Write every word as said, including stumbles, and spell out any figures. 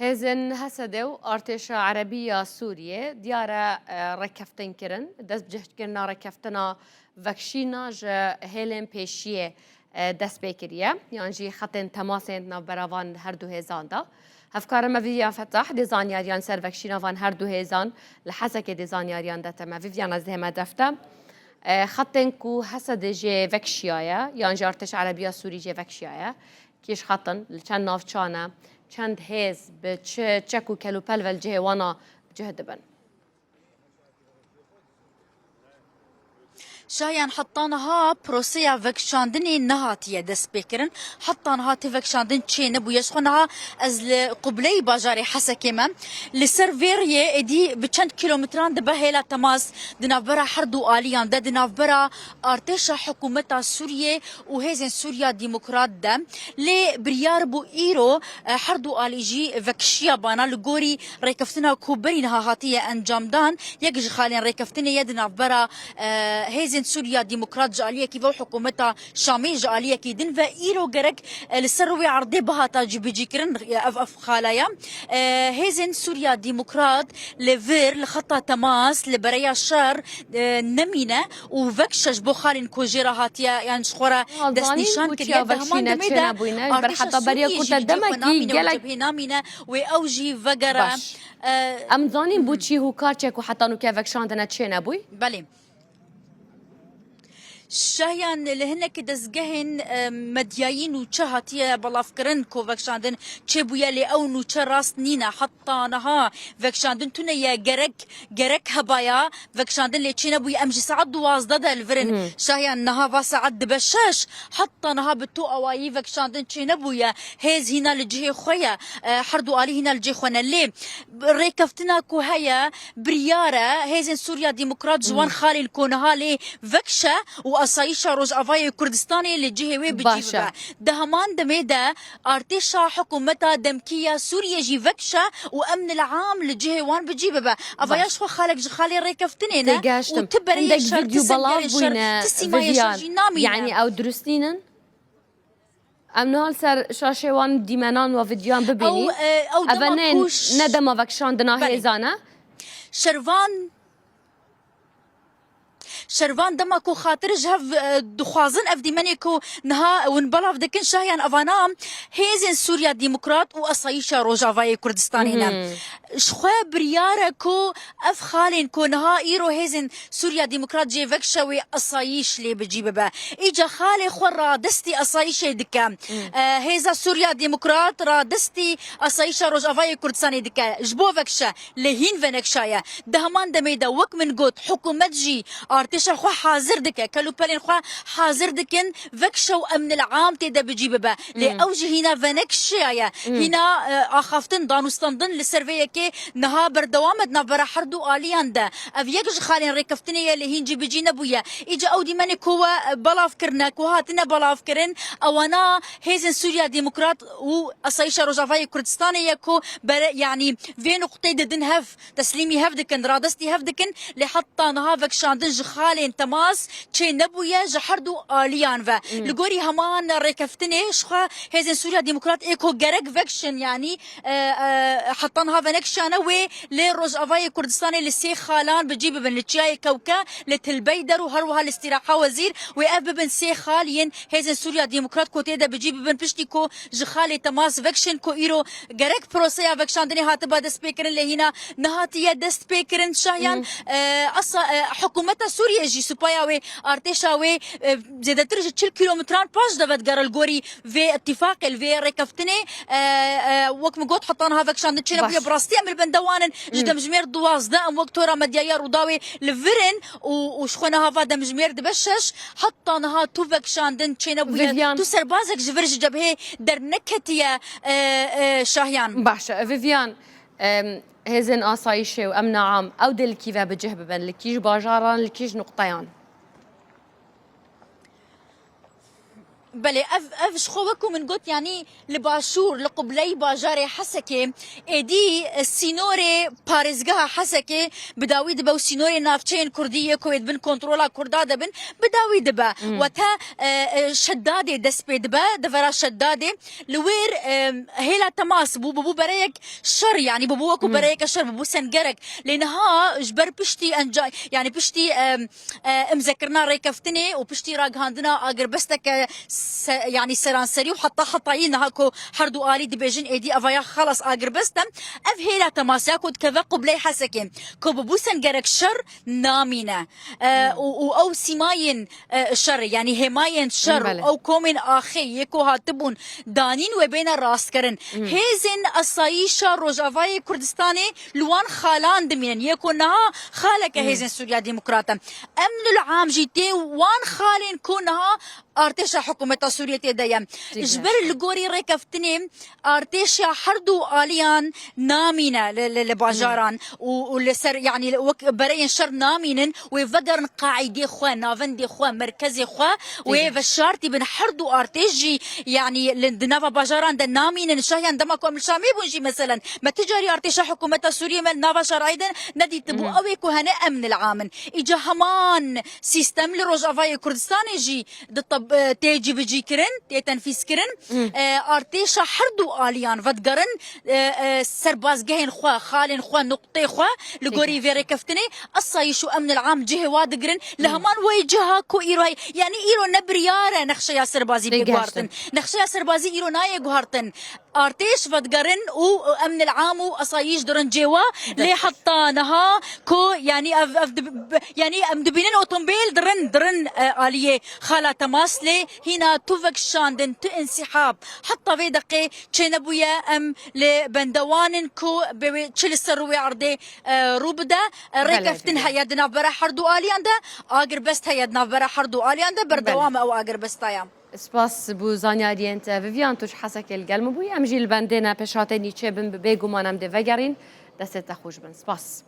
Hêzên H S D û Artêşa Erebî ya Sûriyê diyar e, e, rêkeftin kirin. Dest bi cihkirina rêkeftina vekşîna ji hêlên pêşiyê, e, dest pê kiriye, yan jî xetên temasên di navbera van her du hêzan de. Hevkara me Vivian Fetah dê zanyariyan ser vekşîna van her du hêzan li Hesekê dê zanyariyan dete me. Vivian, ez dihême def te. E, xetên ku H S D jê vekşiyaye, yan jî Artêşa Erebî ya Sûrî jê vekşiyaye, kî ji xetin, li çend navçan e, çend hêz bi çi çek û kelûpel ve li cihê wana bi cih dibin? Şayan, heta niha proseya vekişandinê nehatiye destpêkirin. Heta niha ti vekişandin çê nebûye. Ji xwe niha ez li qubleyê bajarê Hesekê me. Li ser vê riyê êdî bi çend kîlometran dibe hêla temas di navbera her du aliyan de, di navbera artêşa hikûmeta Sûriyê û Hêzên Sûriya Demokrat de. Lê biryar bû îro, e, her du alî jî vekişiya bana li gorî rêkeftina ku berî niha hatiye encamdan. Yek ji xalên rêkeftinê ye di navbera, e, Hêzên Sûriya Demokrat ji aliyekî ve û hikûmeta Şamê ji aliyekî din ve. Îro gerek, e, li ser wê erdê bihata cibicîkirin, e, ev, ev xala ye. E, Hêzên Sûriya Demokrat li vir, li xeta temas, li bereya şer, e, nemîne û vekşe ji bo xalên ku jê re hatiye, yan ji xwe re destnîşan kiriye. Di heman demê de artêşa Sûriyê jî li cê xwe namîne û cibhê namîne wê ew jî vegere. Baş. E, Em zanîn bo çi hûkar çek û heta nûke vekşandine çê nebûy? Belê. Şahiyan, li hinek dezgehên, e, medyayî nûçe hatiye belavkirin ku vekşandin çêbûye, lê ew nûçe rast nîne. Heta niha vekşandin tune ye, gerek, gerek hebaya vekşandin lê çênebûye. Em ji saet duwazdeh de li vir in. Şahiyan, niha va saet dibe şeş. Heta niha bi tu awayî vekşandin çênebûye. Hêz hîna li cihê xwe ye. E, her du alî hîna li cihê xwe ne. Lê rêkeftina ku heye, biryar e Hêzên Sûriya Demokrat ji wan xalên ku niha lê vekişe û asayîşa Rojavayê Kurdistanê li cihê wê bi cî bibe. Di heman demê de artêşa hikûmeta demkî ya Sûriyê jî vekişe û emnil am li cihê wan bi cî bibe. Eva ya ji xwe xalek ji xalê rêkeftinê ne û ti bereyê şer, ti sengerê şer, ti sîmayê şer jî namîne. Yanî ew durust nînin? Em niha li ser şaşê wan dîmenan û vîdyoyan bibînîn. Ew, e, ew dema ku ş-, ne dema vekişandina hêzan e. Şervan, şervan dema ku xatir ji hev, e, dixwazin ev dîmenê ku niha hûn belav dikin, Şahiyan, evana Hêzên Sûriya Demokrat û Asayîşa Rojavayê Kurdistanê ne. Ji xwe biryar e ku ev xalên ku niha îro Hêzên Sûriya Demokrat jê vekişe wê asayîş lê bi cî bibe. Îca xalê xwe radestî asayîşê dike. E, Hêza Sûriya Demokrat radestî asayîşa Rojavayê Kurdistanê dike. Ji bo vekişe lê hîn venekişaye. Di heman demê de wek min got, hikûmet jî artêşa xwe hazir dike, kelûpelên xwe hazir dikin, vekişe û emnil am tê de bi cî bibe. Lê ew jî hîna venekişiyaye. Hîna, e, axaftin, danûstandin li ser vê yekê niha berdewam e di navbera her du aliyan de. Ev yek ji xalên rêkeftinê ye, lê hîn cîbicî nebûye. Îca ew dîmenê ku we, e, belav kirine, ku hatine belavkirin, ewana Hêzên Sûriya Demokrat û Asayîşa Rojavayê Kurdistanê ye ku bere, yanî vê nuqteyê didin hev, teslîmî hev dikin, radestî hev dikin, lê heta niha vekişandin ji xalên temas çê nebûye ji her du aliyan ve. Li gorî heman rêkeftinê ji xwe Hêzên Sûriya Demokrat ê ku gerek vekişin, yanî, e, e, heta niha venekişiyane wê li Rojavayê Kurdistanê li sê xalan bi cî bibin, li Çiyayê Kewke, li Til Beyder û her wiha li Stîraha Wezîr, wê ev bibin sê xal yên Hêzên Sûriya Demokrat ku tê de bi cî bibin, piştî ku ji xalê temas vekişin ku îro gerek proseya vekişandinê hatiba destpêkirin, lê hîna nehatiye destpêkirin. Şahiyan, e, asa, e, hikûmeta Sûriyê jî, supaya wê, artêşa wê, e, zêdetir ji çil kîlometran paş de vedigere li gorî vê îtîfaqê, li vê rêkeftinê. E, e, wek min got, heta niha vekişandin çênebûye. Bi rastî em li bendewan in. Ji demjimêr duwazdeh em wek tora medyaya Rûdawê li vir in û, û ji xwe niha va demjimêr dibe şeş. Heta niha tu vekişandin çênebûye, tu serbazek ji vir ji cebhê derneketiye, e, e, Şahiyan. Baş e, Vivian, em, hêzên asayîşê û emna am, ew dê li kî ve bi cih bibin, li kîj bajaran, li kîj nuqteyan? Belê, ev, ev ji xwe wekû min got, yanî li başûr, li qubleyê bajarê Hesekê, êdî, e, sînorê parêzgeha Hesekê bi dawî dibe û sînorê navçeyên Kurdî yê ku ê di bin kontrola Kurda de bin, bi dawî dibe. Hmm. Wate, e, e, Şedadê dest pê dibe, devera Şedadê. Li wêr, e, hêla temas bû, bûbû bereyek şer, yanî bûbû wekû Hmm. bereyeke şer, bûbû sengerek. Lê niha ji ber piştî enca-, yanî piştî, e, e, imzekirina rêkeftinê û piştî ragihandina agirbesteke se-, yanî seranserî û heta hetayî niha ku her du alî dibêjin êdî evaya xelas agirbest e. Ev hêla temasya ku dikeve qubleyê Hesekê, ku bûbû sengerek şer namîne. E, Hmm. û, û ew sîmayên, e, şer, yanî hêmayên şer û Belê. ew komên axê yê ku hatibûn danîn wê bêne rastkirin. Hmm. Hêzên asayîşa Rojavayê Kurdistanê li wan xalan dimînin. Yê ku niha xaleke Hmm. Hêzên Sûriya Demokrat e. Emnul Am jî tê wan xalên ku niha artêşa hikûmeta Sûriyê tê de ye. Ji ber li gorî rêkeftinê artêşa her du aliyan namîne li, li, li bajaran Hmm. û, û li ser, yanî wek bereyên şer namînin, wê vegerin qaîdê xwe, navendê xwe, merkezê xwe, wê Têgihişt. veşartî bin. Her du artêş jî, yanî li, di nava bajaran de namînin. Şahiyan dema ku em li Şamê bûn jî, meselen, me ti carî artêşa hikûmeta Sûriyê me li nava şarayê de nedîtibû. Mhm. Ew ê ku hene emnil am in. Îca heman sîstem li Rojavayê Kurdistanê jî di tab-, e, tê cîbicîkirin, tê tenfîzkirin. Mhm. E, artêşa her du aliyan vedigerin, e, e, serbazgehên xwe, xalên xwe, nuqtê xwe li gorî Têgihişt. vê rêkeftinê, asayîş û emnil am cihê wa digirin. Li Mhm. heman wê ciha ku îro heye, yanî îro ne biryar e nexşeya serbazî bê Têgihiştin. guhartin. Nexşeya serbazî îro nayê guhartin. Artêş vedigerin û emnil am û asayîş dirin cêwa. Lê Dest. heta niha ku, yanî ev, ev dib-, yanî em dibînin otomobil dirin, dirin, e, aliyê xala temas, lê hîna tu vekişandin, tu însîhab heta vê deqê çênebûye. Em li bendewan in ku bi wê çi li ser rû wê erdê, e, rû bide. E, Belê, rêkeftin belê. heye di navbera her du aliyan de, agirbest heye di navbera her du aliyan de, berdewam e ew agirbesta ya. Spas bo zanyariyên te. Vivian, tu ji Hesekê li gel min bûyî. Em jî li bendê ne pêşhatê nîçê bin, bi bêguman em dê vegerîn. Destê te xweş bin. Spas.